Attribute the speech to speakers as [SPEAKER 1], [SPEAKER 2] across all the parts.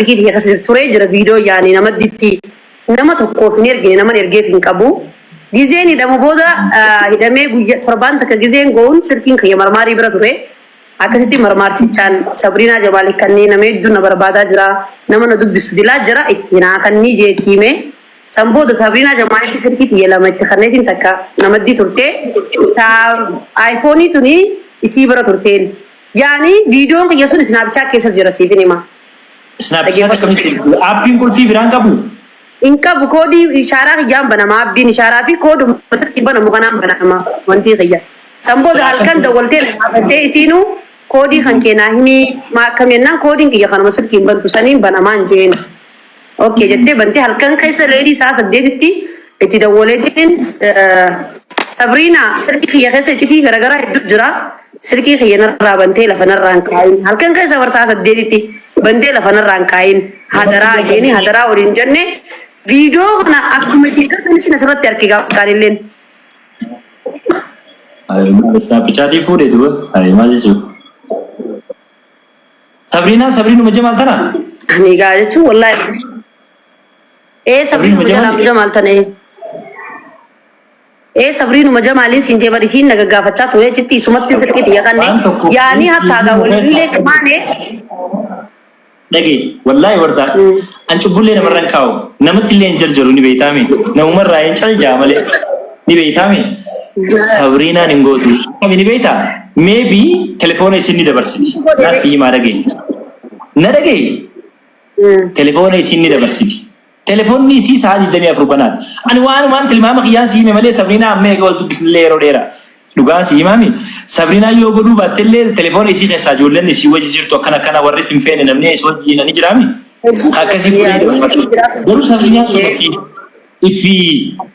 [SPEAKER 1] Silkii tiyya keessa jirtu turee jira viidiyoo yaani namadditti nama tokkoof hin ergine, naman ergeef hin qabu. Gizeen hidhamu booda hidhamee guyya torbaan takka gizeen go'uun silkiin kiyya marmaarii bira ture. Akkasitti marmaartichaan Sabriinaa Jamaal kanneen nama hedduun na barbaadaa jira, nama na dubbisu dilaa jira, itti naa kannii jeetti hime. San booda Sabriinaa Jamaalitti silkii tiyya lama itti kanneetiin takka namaddii turte. Ta iPhone tuni isii bira turteen. Yaani viidiyoon kiyya sun Snapchat keessa jira, siifin hima.
[SPEAKER 2] Snapchat
[SPEAKER 1] Dhaggeeffadhu.
[SPEAKER 2] akkamitti aappiin qulfii biraan qabu?
[SPEAKER 1] Hin qabu, koodii ishaaraa kiyyaan banama, abbiin ishaaraa fi kooduma silkii banamu kanaan banama wantii kiyya. San booda halkan dawwaltee na gaafattee, isiinuu koodii kan kee naa himii maa akkam jennaan, koodiin kiyya kanuma silkiin bantu saniin banamaan jeen. Okay jettee bantee halkan keessa leelii sa'a 8tti itti dawwaleetiin, "Sabriina, silkii kiyya keessa iccitii garaagaraa hedduu jira. Silkii kiyya narraa bantee lafa narraan kaayin. Halkan keessa bar sa'a 8tti bantee lafa narraan kaayin. Hadaraa" jeeni, hadaraa waliin jenne. Viidiyoo kana akkuma itti gartanii asirratti arge gaafataanilleen.
[SPEAKER 2] Snapchatii fuudhee duba. Maal jechuudha? Sabriinaa Sabriinuma Jamaal tana?
[SPEAKER 1] Ani egaa jechuun wallaahi. Ee, Sabriinuma
[SPEAKER 2] Sabriinuma
[SPEAKER 1] Jamaal
[SPEAKER 2] Jamaal?
[SPEAKER 1] Jamaal tana. Ee, Sabriinuma Jamaaliin siin jee bari isiin na gaggaafachaa ture achitti isumatti silkii xiyya kanne
[SPEAKER 2] Waan tokko
[SPEAKER 1] yaanii hattaa gaa waliin maane.
[SPEAKER 2] Dhagee, wallaahi wardaa an cubbullee namarra hin kaa'u, namatti illee hin jarjaru, ni beeytaami. Namumarraa hin caljaa malee, ni beeytaami. Sabriinaan hin gootu. Kami ni beeytaa? Maybe telefoona isin ni dabarsiti. Na si himaa, dhagee. Na dhagee, telefoona isin ni dabarsiti. Telefoonni isii sa'a 24 banaadha. Ani waanumaan tilmaama kiyyaan si hime malee Sabriinaa amma eega wal dubbisnillee yeroo dheeraa. Dhugaan si himaami. Sabriinaa yoo godhuu baattellee telefoona isii keessaa ijoolleen isii wajji jirtu akkana akkana warri isin feene namni isii wajji ni jiraami. Akkasii fuudhee dabarfata. Garuu Sabriinaan sun ifi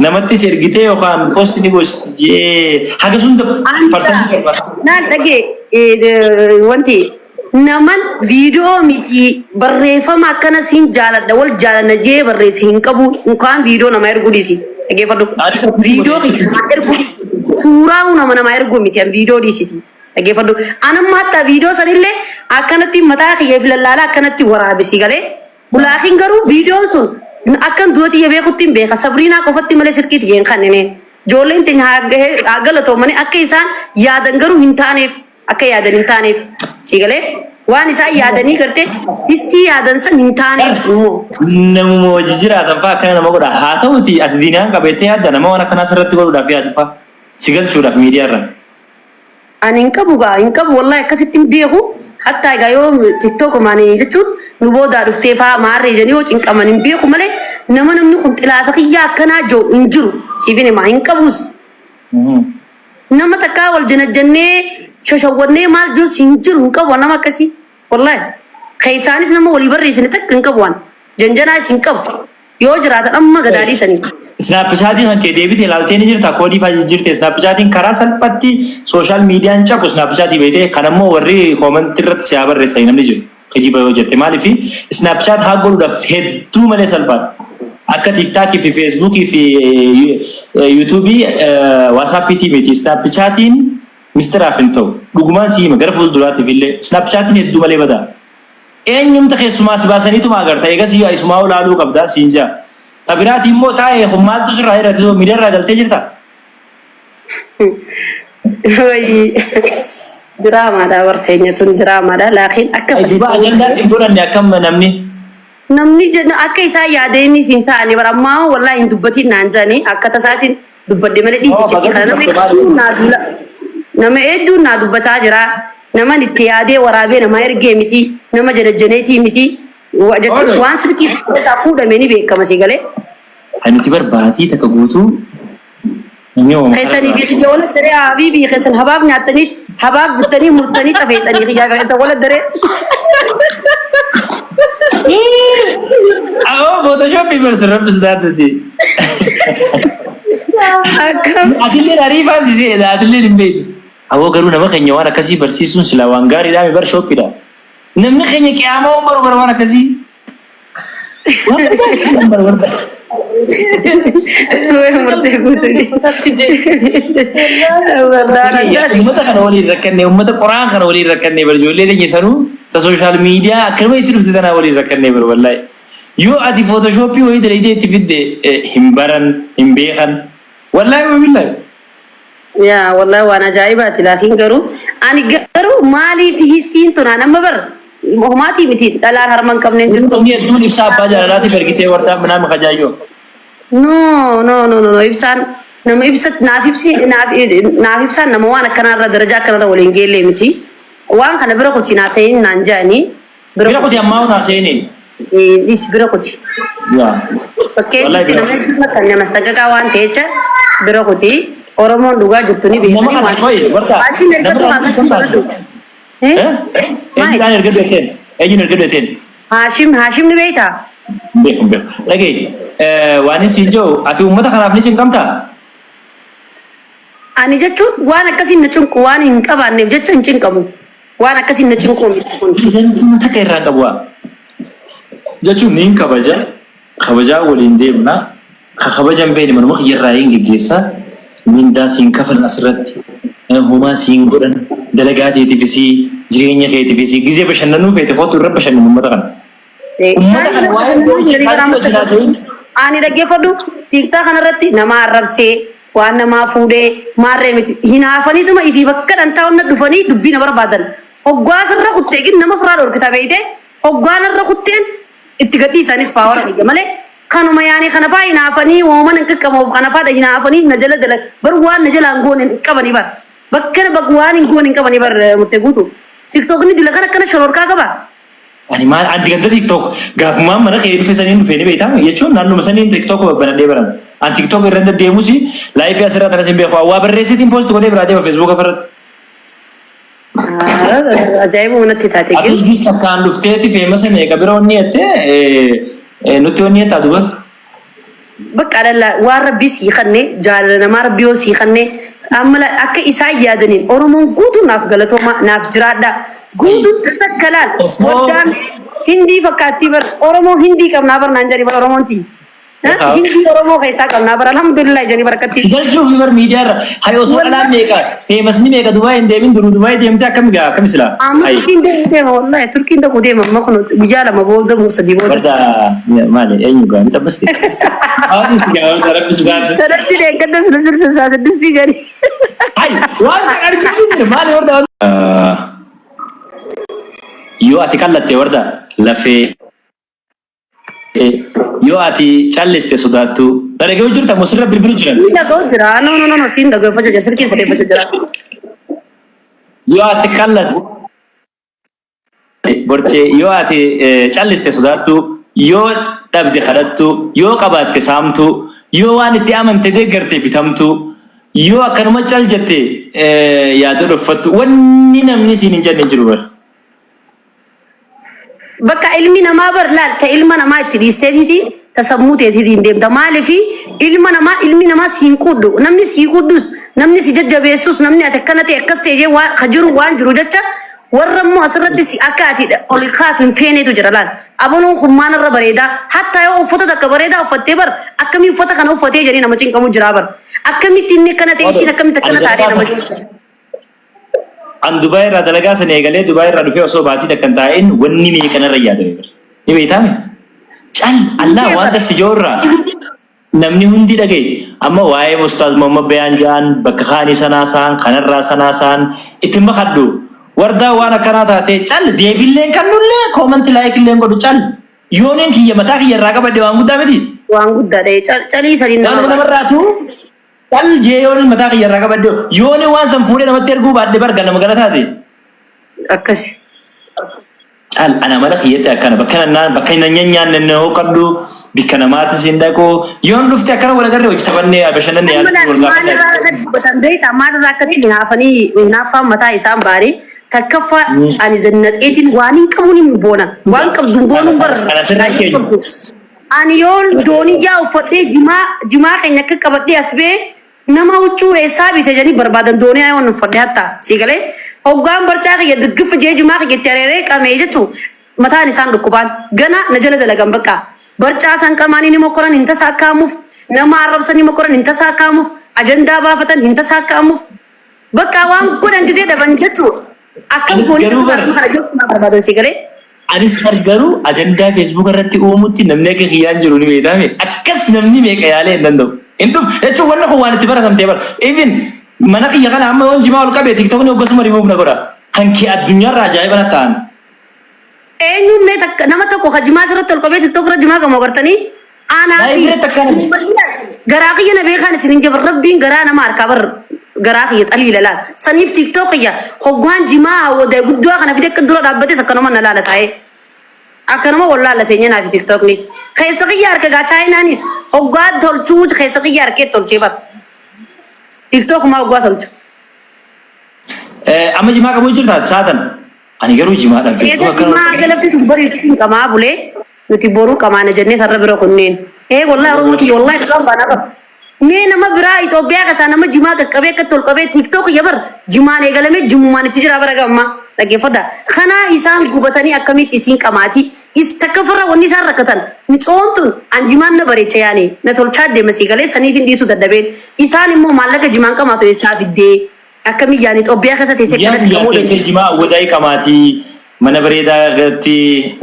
[SPEAKER 2] namattis ergitee yookaan post ni gosti jee haga sun parsantii 70.
[SPEAKER 1] Naan dhagee, wanti naman viidiyoo miti barreeffama akkana siin jaaladha, wal jaalanna jee barreesse hin qabu. Mukaan viidiyoo nama erguu dhiisi, dhaggeeffadhu.
[SPEAKER 2] Anis akkasuma
[SPEAKER 1] Viidiyoo
[SPEAKER 2] jechuudha.
[SPEAKER 1] kiyya erguu dhiisi, suuraa nama nama erguu miti an viidiyoo dhiisiti, dhaggeeffadhu. Anamma hatta viidiyoo sanillee akkanatti mataa kiyya fi lallaala akkanatti waraabisi galee bulaakiin, garuu viidiyoon sun akkan du'a tiyya beekutti hin beeka. Sabriinaa qofatti malee silkii tiyya hin kannine. Ijoolleen teenya haa galatoomanii, akka isaan yaadan garuu hin taaneef, akka yaadan hin taaneef, si galee waan isaan yaadanii gartee istii yaadan san hin taaneef immoo.
[SPEAKER 2] Namuma wajji jiraatan fa'aa akkana nama godha. Haa ta'uti, ati diinaan qabeettee yaadda nama waan akkanaa sirratti godhuudhaaf yaadu fa'aa si galchuudhaaf miidiyaa irra.
[SPEAKER 1] Ani hin qabu gaa, hin qabu wallahi, akkasitti hin beeku. Hattaa egaa yoo TikTok maanii jechuun nu boodaa dhuftee fa'aa maarree jedhanii yoo cinqaman hin beeku malee nama namni kun xilaata kiyyaa akkanaa jiru hin jiru. Siifin himaa, hin qabus. Nama takkaa wal janajjannee shoshawwannee maal jirus hin jiru, hin qabu nama akkasii. Wallahi. Keessaanis nama walii barreessine takka hin qabu waan. Janjanaas hin qabu. Yoo jiraatan amma gadaadii sanii.
[SPEAKER 2] Snapchatii kan kee deebite ilaaltee ni jirta, koodii fa'aa jijjiirte. Snapchatiin karaa salphatti social miidiyaan cabu Snapchatii beekte kan ammoo warri koomantii irratti si haa barreessanii namni jiru. Kijiba yoo jette, maaliif Snapchat haa godhuudhaaf hedduu malee salphaadha. Akka TikTokii fi Facebookii fi YouTubeii WhatsAppiitii miti. Snapchatiin mistiraaf hin ta'u. Dhugumaan si hima, gara fuulduraatiif illee Snapchatiin hedduu malee badaa. Eenyumta keessumaa si baasaniituma agarta, eegas isumaa olaaluu qabda siin jaa. Ta biraati immoo taa'ee kun maaltu sirraa hir'ate, miidiyaa irraa galtee jirta?
[SPEAKER 1] Wayii, diraamaadha warteenya tun, diraamaadha, laakiin akka
[SPEAKER 2] Duba ajandaa sin godhanne akkam namni?
[SPEAKER 1] Namni jenna akka isaan yaadaniif hin taane bara ammaa wallahi hin dubbatin naan jedhanii akka tasaatiin dubbadhe malee dhiisi jechi kana nama hedduun naa duula, nama hedduun naa dubbataa jira. Naman itti yaadee waraabee namaa ergee miti, nama janajjaneetii miti jechuun waan silkii keessaa fuudhame ni beekama, si galee.
[SPEAKER 2] Nuti barbaatii takka guutuu namni ooma.
[SPEAKER 1] Keessanii fi kiyya wala daree, habiibii, keessan habaab nyaattanii, habaab bittanii murtanii cafeexanii, kiyyaa keessan wala daree.
[SPEAKER 2] Awoo, Photoshopii barsu rabbis taatuti.
[SPEAKER 1] Akkam.
[SPEAKER 2] Atilleen ariifaa si seedha, atilleen hin beektu. Awoo, garuu nama keenya waan akkasii barsiisuun silaa waan gaariidhaa mi bar shooppiidha. Namni keenya qiyaamaa waan baru bara waan akkasii. Waan akkasii baru bara.
[SPEAKER 1] Murtee guutuu. Wallaahi.
[SPEAKER 2] Uummata kana waliin rakkanne, uummata qoraan kana waliin rakkanne bar ijoollee teenya sanuu. Ta social media akkanuma itti dhufte tanaa waliin rakkannee biro wallaahi. Yoo ati photoshop wayii dalaydee itti fidde hin baran hin beekan. Wallaahi wabillahi.
[SPEAKER 1] Yaa wallahi waan ajaa'ibaati laakiin garuu ani garuu maaliif histiin tunaan amma bar homaatii miti dhalaan harma hin qabne hin jirtu.
[SPEAKER 2] Inni hedduun ibsaa abbaa jaalalaatiif ergitee wartaa minaa kajaayyoo.
[SPEAKER 1] No no no no no ibsaan nama ibsa naaf ibsi naaf naaf ibsaan nama waan akkanarra darajaa akkanarra waliin geellee miti. Waan kana bira kuti naa ta'in naan jedhanii
[SPEAKER 2] bira kuti ammaa hunaa seeni.
[SPEAKER 1] Dhiisi bira kuti.
[SPEAKER 2] Yaa.
[SPEAKER 1] Bakkee
[SPEAKER 2] Wallahi bira
[SPEAKER 1] nama hedduun kan nama sagagaa waan ta'e jecha bira kuti Oromoon dhugaa jirtu ni
[SPEAKER 2] Nama
[SPEAKER 1] beekanii
[SPEAKER 2] kana
[SPEAKER 1] waan.
[SPEAKER 2] qoyi warta
[SPEAKER 1] Baasiin
[SPEAKER 2] nama
[SPEAKER 1] ergatu
[SPEAKER 2] kana
[SPEAKER 1] akkas
[SPEAKER 2] kan taatu.
[SPEAKER 1] Eh?
[SPEAKER 2] Eh? Eenyudhaan erga du'eteen? Eenyuun erga du'eteen?
[SPEAKER 1] Haashim Haashim ni beektaa?
[SPEAKER 2] Beeku beeku. Dhaga'i waan isin jiru ati uummata kanaaf ni cinqamtaa?
[SPEAKER 1] Ani jechuun waan akkasiin na cinqu waan hin qabaanneef jecha hin cinqamu. Waan akkasiin na cinqu miti kun.
[SPEAKER 2] Santima takka irraa qabu waa. Jechuun niin kabaja kabajaa waliin deemna ka kabaja hin beekne manuma kiyya irraa hin geggeessa mindaa siin kafalan asirratti homaa siin godhan dalagaa teetifisii jireenya keetifisii gizee bashannanuu feete kootu irra bashannanu uummata kana. Uummata kana waa'ee wajjin haasa'in.
[SPEAKER 1] Ani dhaggeeffadhu TikTok kanarratti nama arrabsee waan namaa fuudhee maarree miti hinaafaniituma ifii bakka dhantaa hunda dhufanii dubbii na barbaadan. Hoggaa sirra kuttee gin nama firaa dhorkita beeyte hoggaan irra kutteen itti gadhiisanis power kiyya malee kanuma yaani kana faa hinaafanii wooman hin qaqqabuuf kana faa hinaafanii na jala dala bar waan na jalaan goone hin qabanii bar bakka bakka waan hin goone hin qabanii bar murtee guutu. TikTokni dila kana akkana shororkaa qaba.
[SPEAKER 2] Ani maal addi ganda TikTok gaafumaan mana kee dhufe saniin dhufee ni beektaa jechuun naannuma saniin TikTok babbanadhee baran. An TikTok irra deddeemus live asirraa tanas hin beeku. Waa barreessitiin post godhee biraa deema Facebook irratti.
[SPEAKER 1] Ajaa'iba natti taate.
[SPEAKER 2] Atis gis takkaan dhufteeti famous meeqa bira wanni jettee nutti wanni jettaa duba.
[SPEAKER 1] Bakka dhala waan rabbii sii kanne jaalala namaa rabbii yoo sii kanne amma akka isaan yaadaniin Oromoon guutuun naaf galatooma naaf jiraadha. Guutuun takka laal waddaan hindii fakkaattii bar Oromoo hindii qabnaa bar naan jedhi bar Oromoon tii. Hindii Oromoo keessaa qabnaa bar alhamdulillah jedhanii barakatti.
[SPEAKER 2] Galchuuf bar miidiyaa irra hayi osoo dhalaan meeqa famousni meeqa Dubaay hin deemin duruu Dubaay deemtee akkami gaa akkami silaa.
[SPEAKER 1] Amma Turkiin deemu deema wallahi Turkiin dhaqu deema amma kun guyyaa 2 booda moo 3 booda.
[SPEAKER 2] Warda maali eenyu gaa ni xabbaste. Haati si gaa warda rabbi subhaanahu.
[SPEAKER 1] Sadatti deeggadda sulsul saa siddistii jedhi.
[SPEAKER 2] Hayi waan san argisiisu jira maali warda. Yoo ati kallatte warda lafee yoo ati calliste sodaattu dhaga'uu jirta moo sirra bilbilu jiran.
[SPEAKER 1] Siin dhaga'u jira. No no no no siin dhaggeeffachuu jira. Silkiin sirreeffachuu jira.
[SPEAKER 2] Yoo ati kallatte borcee yoo ati calliste sodaattu yoo dhabde kadhattu yoo qabaatte saamtu yoo waan itti amante deeggarte bitamtu yoo akkanuma cal jette yaada dhoffattu wanni namni siin hin jenne hin jiru bara.
[SPEAKER 1] Bakka ilmi namaa bar laal ta ilma namaa itti dhiisteetiti ta sammuu teetiitiin deemta. Maaliifi ilma namaa ilmi namaa siin quudhu namni sii quudhus namni si jajjabeessus namni ati akkana ta'e akkas ta'e jee waan ka jiru waan jiru jecha warra immoo asirratti si akka ati ol kaatu hin feeneetu jira laal. Abaluun kun maanarra bareedaa hattaa yoo uffata takka bareedaa uffattee bar akkamii uffata kana uffatee jedhee nama cinqamu jira bar. Akkamitti inni akkana ta'e isiin akkamitti akkana taatee nama cinqamu.
[SPEAKER 2] An Dubaay irraa dalagaa sana eegalee Dubaay irraa dhufee osoo baatii takka hin taa'in wanni meeqa narra yaadame bara. Ni beektaame? Cal Allah wanta si irraa namni hundi dhagaye. Amma waa'ee Ustaaz Muhammad Bayaan ja'an bakka kaanii sanaa sa'an kanarraa sanaa sa'an itti makadhu. Wardaa waan akkanaa taate cal deebiilleen kannullee comment like illeen godhu cal. Yooniin kiyya mataa kiyya irraa qabadhe waan guddaa miti.
[SPEAKER 1] Waan guddaadha. Calii saniin
[SPEAKER 2] Waan
[SPEAKER 1] nama
[SPEAKER 2] namarraatu cal jee yooniin mataa kiyya irraa qabadhe yooniin waan san fuudhee namatti erguu baadhe barga nama galataate.
[SPEAKER 1] Akkasi.
[SPEAKER 2] Cal ana mala kiyyatti akkana bakka nannaan bakka hin nyaanne na hooqadhu bikka namaatis hin dhaqu yoon dhufte akkana wal agarre hojii taphannee bashannanne
[SPEAKER 1] Amma
[SPEAKER 2] yaadnu wal
[SPEAKER 1] maalirraa
[SPEAKER 2] gaafannee.
[SPEAKER 1] akka dubbatan beektaa maalirraa akkatti hinaafanii hinaaffaan mataa isaan baanii takkaffaa ani zannaxeetiin waan hin qabuun hin boona waan qabdu hin boonuun bara.
[SPEAKER 2] Kana sirrii keenya.
[SPEAKER 1] Ani yoon dooniyyaa uffadhee jimaa jimaa keenya akka qabadhee as ba'e nama huccuu eessaa bite jedhanii barbaadan dooniyaa yoon uffadhe hatta sii galee hoggaan barcaa kiyya dirgiffa jee jimaa kiyya itti areeree qamee jechuun mataan isaan dhukkubaan gana na jala dalagan bakka barcaa san qamaanii ni mokkoran hin tasaakkaa'amuuf nama arrabsan ni mokkoran hin tasaakkaa'amuuf ajandaa baafatan hin tasaakkaa'amuuf bakka waan godhan gisee dhaban jechuudha. Akkam
[SPEAKER 2] Anis
[SPEAKER 1] goonii
[SPEAKER 2] garuu
[SPEAKER 1] akkasuma
[SPEAKER 2] bar
[SPEAKER 1] asuma kana jirtu naa barbaadan si galee.
[SPEAKER 2] Anis bar garuu ajandaa Facebook irratti uumutti namni akka kiyyaan jiru ni beektaame. Akkas namni meeqa yaalee hin danda'u. Hin dhufu jechuun wanni kun waan itti baratamtee bara. Even mana kiyya kana amma yoon jimaa ol qabe TikTokni hoggasuma remove na godha. Kan kee addunyaarraa ajaa'iba na ta'an.
[SPEAKER 1] Eenyuun mee takka nama tokko ka jimaa asirratti ol qabee TikTok irra jimaa qabu agartanii anaa
[SPEAKER 2] Live
[SPEAKER 1] fi
[SPEAKER 2] irratti akkana.
[SPEAKER 1] Garaa kiyya na beekaan isin hin jabar rabbiin garaa nama harkaa bar garaa kiyya xaliila laal saniif TikTok kiyya hoggaan jimaa hawwadaa guddaa kana fide akka dura dhaabbates akkanuma na laala taa'ee akkanuma wal laala teenya naa fi TikTokni keessa kiyya harka gaa chaayinaanis hoggaa tolchuu keessa kiyya harkee tolchee bar TikTok maa hoggaa tolchu.
[SPEAKER 2] Amma jimaa qabuu jirta saatan. Ani garuu jimaadhaan
[SPEAKER 1] Eega
[SPEAKER 2] Facebook akkana
[SPEAKER 1] jimaa haga lafti tun bariitu qamaa bulee nuti boruu qamaana jennee tarra bira kunneen. Ee wallahi Oromoo tiyya wallahi dhugaan baanaa qaba. Mee nama biraa Itoophiyaa keessaa nama jimaa qaqqabee akkatti ol qabee TikTok kiyya bar jimaan eegalamee jimumaan itti jira bara gamma dhaggeeffadha. Kanaa isaan gubatanii akkamitti isiin qamaati. Is takka farra wanni isaan rakkatan micoon tun an jimaan na bareecha yaani na tolchaa deema sii galee saniif hin dhiisuu dadhabeen. Isaan immoo maallaqa jimaan qamaatu eessaa fiddee akkamii yaani Itoophiyaa keessa teessee
[SPEAKER 2] Guyyaa
[SPEAKER 1] akkanatti
[SPEAKER 2] guyyaa
[SPEAKER 1] qamoo
[SPEAKER 2] teessee
[SPEAKER 1] dandeessu.
[SPEAKER 2] jimaa awwadaayii qamaatii mana bareedaa irratti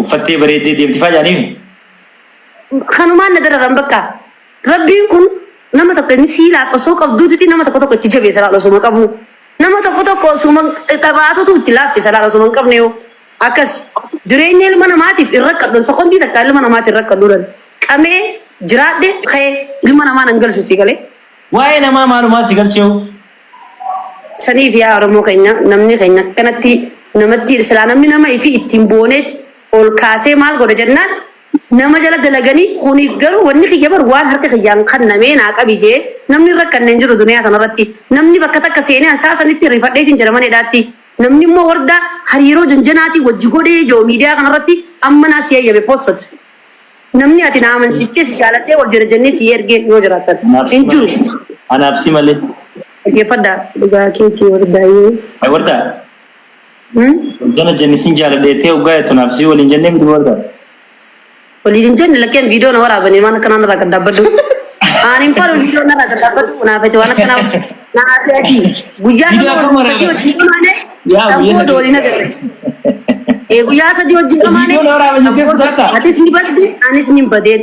[SPEAKER 2] uffattee bareeddee deemti faa jaaniimi.
[SPEAKER 1] Kanumaan na dararan bakka. Rabbiin kun nama tokko inni sii laaf osoo qabduututi nama tokko tokko itti jabeessa laal osuma qabu. Nama tokko tokko osuma dhabaatutu itti laaffisa laal osuma hin qabne yoo. Akkas jireenya ilma namaatiif hin rakkadhu sekondii takka ilma namaatiif hin rakkadhu dhan. Qamee jiraadhe ka'ee ilma namaa nan galchu sii galee.
[SPEAKER 2] Waa'ee namaa maalumaa si galcheewu.
[SPEAKER 1] Saniif yaa Oromoo keenya namni keenya akkanatti namatti silaa namni nama ifii ittiin booneet ol kaasee maal godha jennaan nama jala dalaganii kuni garuu wanni kiyya bar waan harka kiyyaan kannamee naa qabi jee namni hin rakkanne hin jiru duniyaa tanarratti namni bakka takka seenee an saa sanitti rifadheetiin jira mana hidhaatti namni immoo warda hariiroo janjanaatii wajji godhee joo miidiyaa kanarratti amma naa si hayyame postat namni ati na amansiistee si jaaladhee wal jala jennee si ergeen yoo jiraattan
[SPEAKER 2] Anaaf si
[SPEAKER 1] hin jiru.
[SPEAKER 2] malee. Anaaf si malee.
[SPEAKER 1] Dhaggeeffadhaa dhugaa keetii wardaayyee.
[SPEAKER 2] Ay wardaa. Jana jenne sin jaaladha jettee hoggaa jettu naaf si waliin jennee miti wardaa.
[SPEAKER 1] Waliin hin jenne lakkeen viidiyoo na waraabanii waan akkanaa narraa gad dhaabbadhu. Ani hin fadhu viidiyoo narraa gad dhaabbadhu naafate waan akkanaa naafate ati. Guyyaa
[SPEAKER 2] Viidiyoo
[SPEAKER 1] lama
[SPEAKER 2] akkam
[SPEAKER 1] waliin sadii
[SPEAKER 2] waraaban?
[SPEAKER 1] wajjin qamaane
[SPEAKER 2] Yaa
[SPEAKER 1] kan
[SPEAKER 2] guyyaa
[SPEAKER 1] booda
[SPEAKER 2] sadii.
[SPEAKER 1] waliin agarre. Ee guyyaa sadii wajjin qamaane
[SPEAKER 2] Viidiyoo na waraaban
[SPEAKER 1] kan
[SPEAKER 2] jettee
[SPEAKER 1] booda
[SPEAKER 2] sodaattaa?
[SPEAKER 1] atis ni badde anis ni badeen.